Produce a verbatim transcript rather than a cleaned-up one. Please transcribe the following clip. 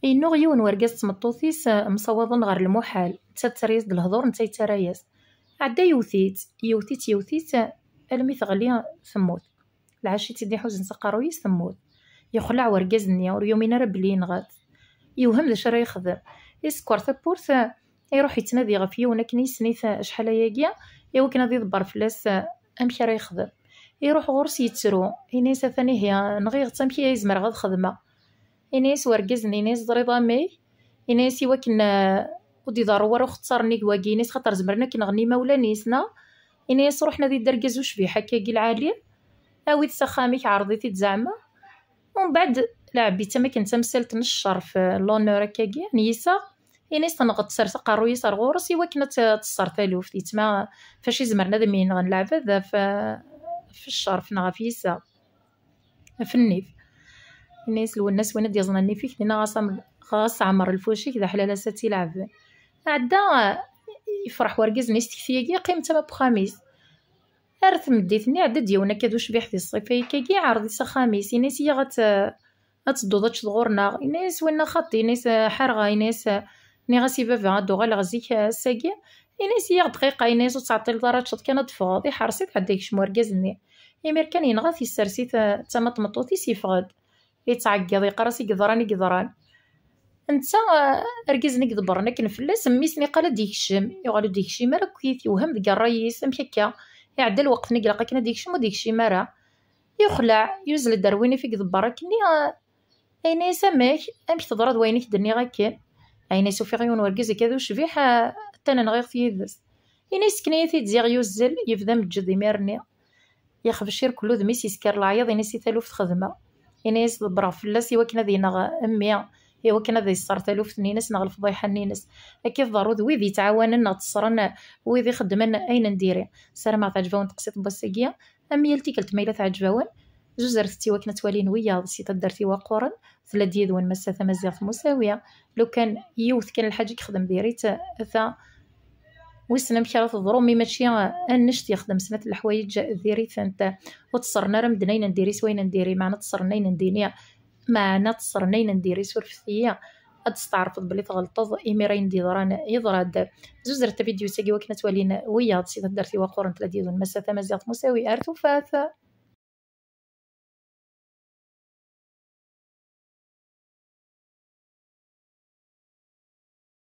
Yennuɣ yiwen wergaz d tmeṭṭut-is, eh, msawaḍen ɣer lmuḥal. Netta tettarra-yas-d lehdur, netta yettarra-yas. Ɛedda yewwet-itt, yewwet-itt, yewwet-itt, almi teɣli temmut. Lɛaci tt-id-iḥuzen s aqerruy-is temmut. Yexleɛ wergaz-nni, ur yumin ara belli yenɣa-t. Yewhem d acu ara yexdem. Isekker tawwurt, eh, iruḥ yettnadi ɣef yiwen akken yessen-it, eh, acḥal ayagi, i wakken ad iḍebber fell-as, eh, amek ara yexdem. Iruḥ ɣur-s yettru, ini-as: "Atan ihi, nɣiɣ-tt, amek ay zemreɣ ad xedmeɣ?" Ini-as wergaz-nni, ini-as: "Teẓriḍ amek?" Ini-as: "I wakken, eh, ur d-iḍerru wara uxeṭṭar nnig wagi." Ini-as: "Xaṭer zemren ad k-nɣen imawlan-is, neɣ?" Ini-as: "Ruḥ nadi-d argaz ucbiḥ akkagi lɛali, awi-t s axxam-ik, ɛreḍ-it-id zeɛma." Umbeɛd, lɛebbi-tt am akken d tamsalt n ccerf, eh, l'honneur akkagi, n yiseɣ. Ini-as: "Tenɣeḍ, ters aqerruy-is ar ɣur-s i wakken ad tt-, ad teṣṣer taluft. Yettma fac i zemren ad am-yenɣen leɛbad ɣef, ɣef ccerf neɣ ɣef yiseɣ, ɣef nnif." Ini-as: "Lwennas win ad d-yaẓen nnif-ik, dinna ɣas am-, ɣas ɛmer lfuc-ik, d aḥlal ass ad tt-ileɛben." Ɛedda, yefreḥ wergaz-nni s tekti-agi, yeqqim tama n uxxam-is. Ar tmeddit-nni, ɛedda-d yiwen akka d ucbiḥ di ṣṣifa-agi, iɛreḍ-it s axxam-is, ini-as: "Iyyaɣ ad t-, ad tedduḍ ad teččeḍ ɣur-neɣ." Ini-as winna: "Xaṭi," ini-as, "ḥerɣeɣ," ini-as, "nniɣ-as i baba ad d-uɣaleɣ zik ass-agi." Ini-as: "Iyyaɣ dqiqa," ini-as, "ur ttɛeṭṭileḍ ara ad teččeḍ kan ad d-teffɣeḍ." Iḥres-it, ɛedda yekcem wergaz-nni. Imir kan yenɣa-t, yessers-it, eh, d tama n tmeṭṭut-is, yeffeɣ-d. Yettɛeggiḍ, yeqqar-as: "I yeḍran, i yeḍran." Netta, eh, argaz-nni i iḍebbren akken fell-as, mmi-s-nni iqqal ad d-yekcem, yuɣal ur d-yekcim ara akkit, yewhem deg ṛṛay-is, amek akka? Iɛedda lweqt-nni i ilaq akken ad d-yekcem, ur d-yekcim ara. Yexleɛ, yuzzel-d ar win i iḍebber akkenni, eh, yenna-yas: "Amek? Amek teḍra d wayen i k-d-nniɣ akken?" Yenna-yas: "Ufiɣ yiwen wergaz akka d ucbiḥ, eh, atan nɣiɣ-t yid-s." Yenna-yas: "Ken-iyi-t-id ziɣ." Yuzzel, yebda meǧǧed imir-nni. Yexbec irkel udem-is, yesker leɛyaḍ, ini-as: "I taluft xedmeɣ." Ini-as: "Ḍebbreɣ fell-as i wakken ad ineɣ mmi, i wakken ad iṣṣer taluft-nni-ines neɣ lefḍiḥa-nni-ines." Akka i tḍerru d wid yettɛawanen neɣ ttṣṣren wid ixeddmen ayen n diri. Ssarameɣ teɛǧeb-awen teqsiṭ n wass-agi. Am yal tikkelt ma yella teɛǧeb-awen, zuzret-tt i wakken ad twalin wiyaḍ si taddart iwaqquren. Tella-d yid-wen Massa Tamaziɣt Musawi. Lukan yiwet kan lḥaǧa i yexdem diri-tt, ata wissen amek ara teḍru, mi mačči annect yexdem snat n leḥwayeǧ diri-tent. Ur ttṣerren ara medden ayen n diri s wayen n diri, meɛna ttṣerren ayen n dini, meɛna ttṣerren ayen n diri, surfet-iyi. Ad testeɛrfeḍ belli tɣelṭeḍ, imir ayen d-yeḍran yeḍra-d. Zuzret tavidyut-agi wakken ad twalin wiyaḍ si taddart iwaqquren. Tella-d yid-wen Massa Tamaziɣt Musawi. Ar tufat!